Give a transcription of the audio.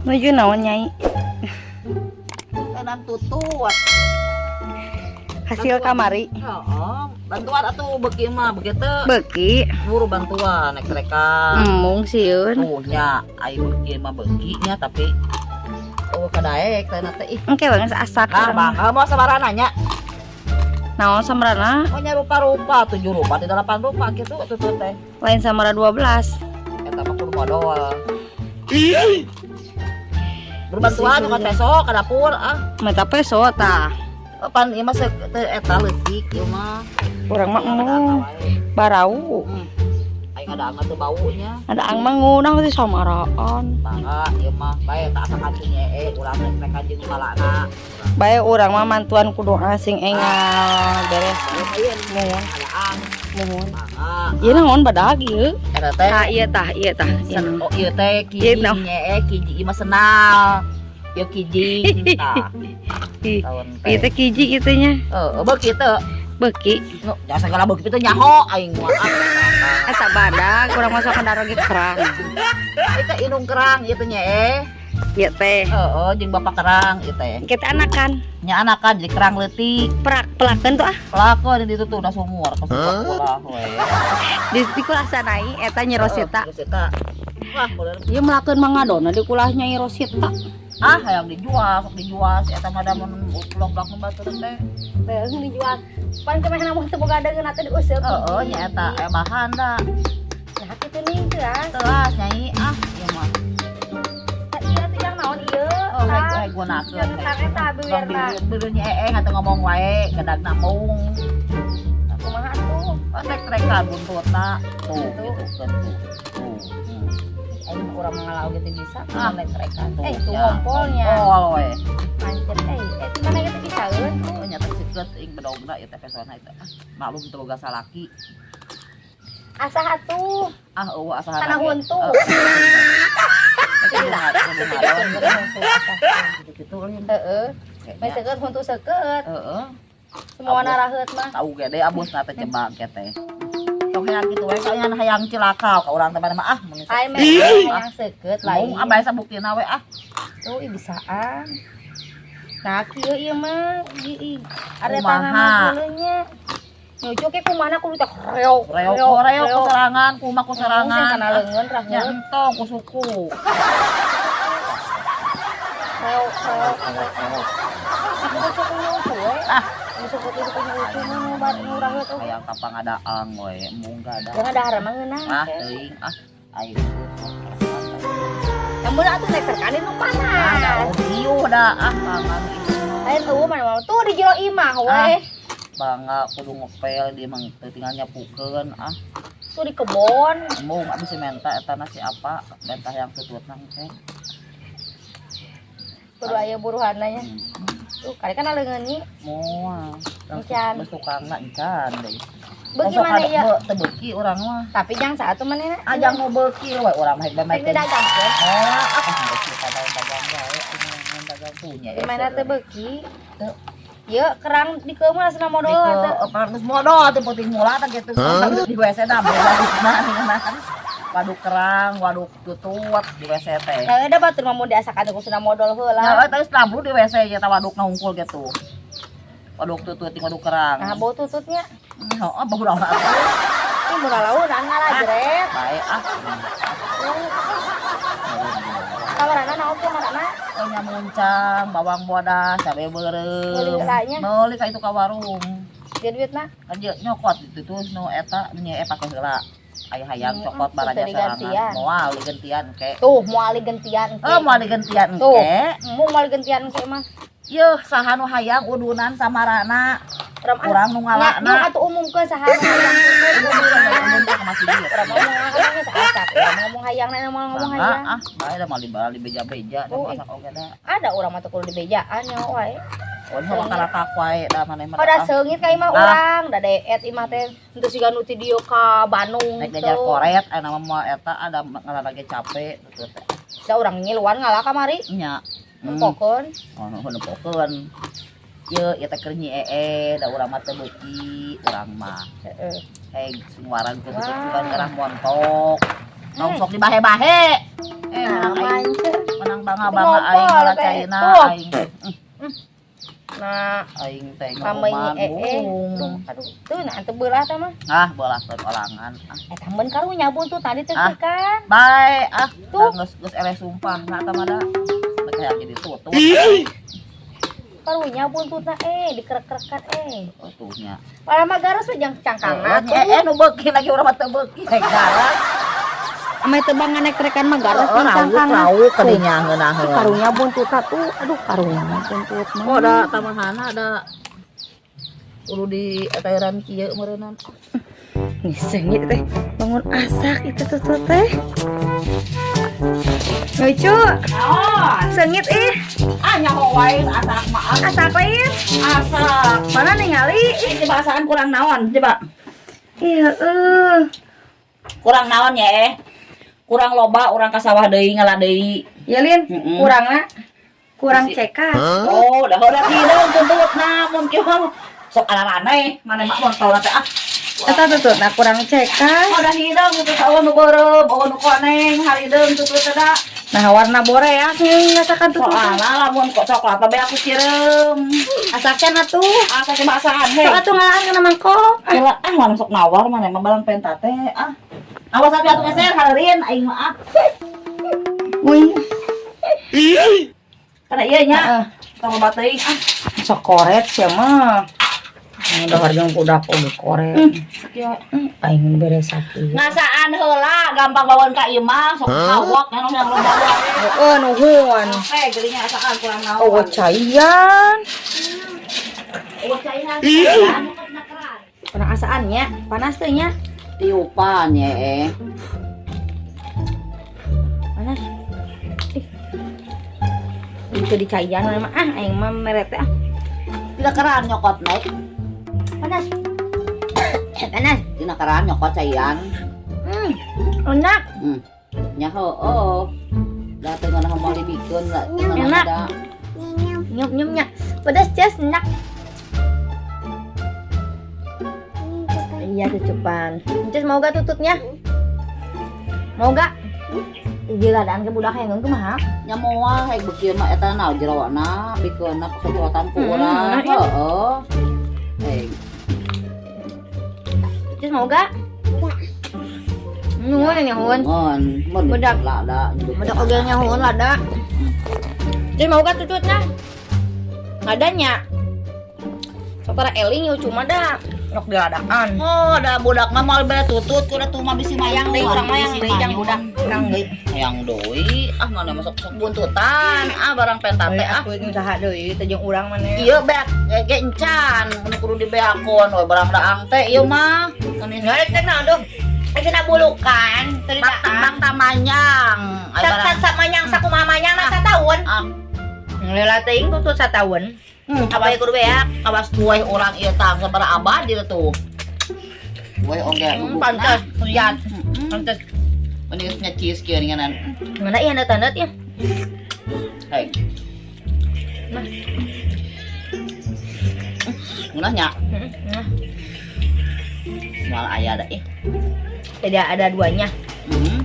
Nuju naon, Nyai? Tenan tutut. Hasil kamari. Heeh, bantuan atuh beuki mah begitu. Beuki. Buru bantuan naik trekan. Embung sieun. Tuh nya, ai beuki mah beuki nya, tapi oh kadaek teh teh ih. Engke banget asak. Nah, bangga mau sabaraha nanya? Naon samrana? Oh nya rupa-rupa, tujuh rupa, di delapan rupa gitu tutut teh. Lain samara 12. Eta mah kudu modal. Berbantuan bukan peso ke dapur ah. Mata peso tah. Pan ieu mah teu eta leutik ieu mah. Urang mah embung barau. Aing ada teu baunya. Ada ang mah ngunah teh samaraan. Bangga ieu mah bae tak asakan ee urang rek rek jeung malana. Bae urang mah mantuan kudu sing engal beres. Muhun. Adaan. Muhun. Bangga. Ieu naon badag ieu? Eta teh. Tah, ieu tah, ieu tah. Ieu Sen, naon? oh ieu teh Ieu kijing naon? nye kiji ieu mah senal. Ieu kijing tah. Ih, Tahun ieu teh kiji kitu nya. Heeh, beuki teu. Beuki. Nu, jasa segala beuki teh nyaho aing mah. Ah, Eta badag urang masuk ke daroge kerang. Itu indung kerang ieu teh nye. Ieu teh. Heeh, jeung bapak kerang ieu teh. Kita anakan. Nya anakan jadi kerang leutik. Prak pelakeun tuh ah. Pelakon di itu tuh udah sumur ke sumur we. Di kulah sanai eta Nyi Rosita. Rosita. Wah, bener. Ieu melakeun mangadona di kulah Nyai Rosita. Ah, hayang dijual, sok dijual si eta mah da mun blok-blok nu batur teh. Beung dijual. Pan kemehna mah teu boga deungeun atuh diuseup. Heeh, nya eta aya bahan da. Nah, kitu ning teu ah. Telas Nyai ah, ieu mah. Tah, ieu teh yang naon ieu? Oh, Tah. rek gunakeun. Yang eta bibirna. Bibir nya ee atuh ngomong wae, gedagna mung. Kumaha atuh? Oh, trek-trekan buntutna. Tuh, gitu kan tuh. Tuh. Aing urang mengalau gitu bisa Ah. trek-trekan. Tuh, Eh, itu ya. ngompolnya. Ngompol we. Pancet eh mana gitu bisaeun tuh. Oh, nyata siket ing bedogna ieu teh pesona itu. Ah, maklum teu boga salaki. Asah atuh. Ah, eueuh asahan. Kana huntu. Gitu lin. Heeh. Meh seukeut huntu seukeut. Heeh. Semua naraheut mah. Tahu gede abusna teh cebak ke teh. Tong hayang kitu we kayaan hayang cilaka ka urang teh mah ah mun Ai meh hayang seukeut lain. Mung abah sabuktina we ah. Tuh ih bisaan. Nah, kieu ieu mah ieu ada Kumaha? tangan nya. Nyucuk ke kumana kudu teh reok. Reok reok ku serangan, kumaha ku serangan. Kana leungeun Nya raheut. Entong ku suku. Reok reok reok. Aku cuk nyucuk we. Ah. Nyucuk nyucuk nyucuk nu bat nu raheut oh. Hayang kapangadaang we, embung gada. Jangan dahar mah ngeunah. Ah, teuing ah. Aing. Yang bener atuh nek terkanin nu Ah, panas. riuh dah ah pangan. Lain eueuh mana mah tuh di jero imah we. Ah. Bangga kudu ngepel dia mah teu tinggal nyapukeun ah. Tuh di kebon. Embung abis menta eta nasi apa bentah yang tututna teh. Kudu aya buruhanna nya. Tuh kali kan leungeun nyi. Moal. Encan. Geus tukangna encan deui. Beuki mana ya? Teu beuki urang mah. Tapi jang saat tuh manehna. Ajang mau beuki we urang mah bae Rek didagangkeun. Oh, ah beuki kada dagang wae ini dagang punya. Di mana teh beuki? Teu. Ieu kerang di keumah asna modal atuh. Kerang geus modal teh penting mula teh gitu. Di WC dah wadukna ngeunaan. Waduk kerang, waduk tutut di WC teh. Nah, ada batur mah mun diasak atuh kusuna modal heula. Ya terus tablu di WC nya teh wadukna hungkul gitu. Waduk tutut jeung waduk kerang. Nah, bau tututnya. Heeh, bau naon atuh. Ini murah launan ngalajret. Bae ah. Kamarana naon teh marana? Oh nya muncang, bawang bodas, cabe beureum. Meuli heula nya. Meuli ka itu ka warung. Dia duitna. Kan nyokot itu tuh nu eta nya eta pake heula. Aya hayang cokot baraja teu digantian. sorangan. Moal digantian ke. Tuh, moal digantian ke. Oh, moal digantian Tuh. ke. Mau moal digantian ke mah. Yeuh, saha nu hayang udunan samarana? Urang nu ngalana. Nya atuh umumkeun saha nu hayang Umum ka masih dieu. Urang ngomong hayang geus asak. Urang ngomong hayang na ngomong ngomong hayang. Ah, bae da moal dibeja-beja da Oh, masak oge da. Ada urang mah teu kudu dibejaan nya wae. Oh, sok karatak wae da maneh mah. Oh, da seungit ka imah Ah. urang, da deet imah teh henteu siga nu ti dieu ka Bandung Naik teu. diajar koret aya nama mah eta ada ngaranna ge capek gitu teh. Da urang ngiluan ngalah kamari. Nya. Nempokeun. Oh, nu nempokeun. Ieu ieu teh keur nyi ee da urang mah teu beuki urang mah. Heeh. Heg sumarang keur Wah. sugan ngarah montok. Tong sok dibahe-bahe. Eh, Nah, menang aing, mancer. Menang bangga-bangga aing Ngompol ngala teh. caina Tuh. aing. Nah, Aing teh pameunya eh. ngomongung. Tuh, aduh, tuh nah teu beulah teh mah. Ah, bolah olangan. Ah, Eta mun karunya buntut tadi teh Ah. kan. Bae, ah, Tuh. Geus geus eleh sumpah na eta mah da. Mereka yang jadi tutut. Karunya buntutna dikerek-kerekan eh. Oh, tuh nya. Padahal mah garas we jang cangkangna Oh, eh, nu beuki lagi urang mah teu beuki. Eh, garas. Ame teu bang nganek-rekan mah garas Oh, jang rauk cangkangna. rauk kadinya ngeunaheun. Karunya buntutna tuh, aduh karunya buntut mah. Oh, da tamahana da kudu di etairan kieu meureunnan. Nih sengit teh, bangun asak itu tuh tuh teh. Lucu, Naon? sengit ih, Ah, nyaho wae asak mah. Ah. Asak lain. Asak. Mana ningali? Ini coba asaan kurang naon, coba. Iya, eh. Kurang naon ya eh? Kurang loba urang ka sawah deui ngala deui. Ya Lin, kurang na. Kurang cekas. Oh, udah hideung tuntutna mun kieu mah sok araraneh maneh mah mun tahu teh ah. Eta tuh nah kurang cekas. Oh, udah hideung tutut eueuh nu beureum, eueuh nu koneng, harideung tutut teh da. Nah warna boreas nih ngasakan tuh. Soalna lamun kok coklat teh aku cireum. Asakan atuh. Asa coba asaan hei. Sok atuh ngalaan kana mangkok. Gila, ah mana sok nawar mana emang balang penta teh ah. Awas tapi atuh meser hareureun aing mah ah. Wih, Kana ieu nya. heeh. Tong loba teuing ah. Sok koret sia mah. Udah harga budak oge koret. Kieu. Aing beres sakit. Ngasaan heula gampang bawaan ka imah sok kawak anu yang loba wae. Heeh, nuhun. Oke, geulinya asaan kurang naon. Oh, caian. Oh, caian. Kurang asaannya, panas teh nya. Tiupan ya eh. Panas. Ih. Itu di caian mah ah aing mah meret teh ah. Tidak keran nyokot naik. Panas. Panas. Dina keran nyokot caian. Enak. Nya heueuh. Da teu ngeunah moal dibikeun da teu ngeunah Enak. da. Nyum nyumnya. Pedas ces enak. Iya cucupan. Ces mau gak tututnya? Mau gak? Iya ladaan ke budak yang kumaha? Nya moal haik beuki mah eta naon jeroana bikeunna kecocotan ku urang. Enak ya. Heeh. Eh, Ces mau gak? Nuhun nyahun. ngon, mun Bedak. lada. Bedak oge nyahun lada. Ces mau gak tututnya? Ladanya. Sok tara eling yeuh cuma dah. Nok diladaan. Oh, da budak mah moal bere tutut kuda tuh mah bisi mayang Deui urang mayang bisi deui jang budak. Urang deui. Hayang deui, ah mana masuk sok buntutan, ah barang penta teh ah. Aku jeung saha deui teh jeung urang maneh. Iya beak ge encan, mun kudu dibeakon we barang daang teh ieu mah. Ngarek teh naon duh. Cenah bulukan, teu Bak bak tamanyang. Ay Sak barang sak sak manyang sakumaha manyang na sataun. Ah. Lela teuing tutut sataun. Awas kudu beak. Awas tuai orang ieu tah sabaraha abad ieu tuh. Tuai oge Pantes, lihat. Pantes. Mending geus nyecis kieu ninganan. Mana iya tanda ya? Hei. Nah. Ngeunah nya, Nah, moal aya da ih. tidak ada duanya. Hmm.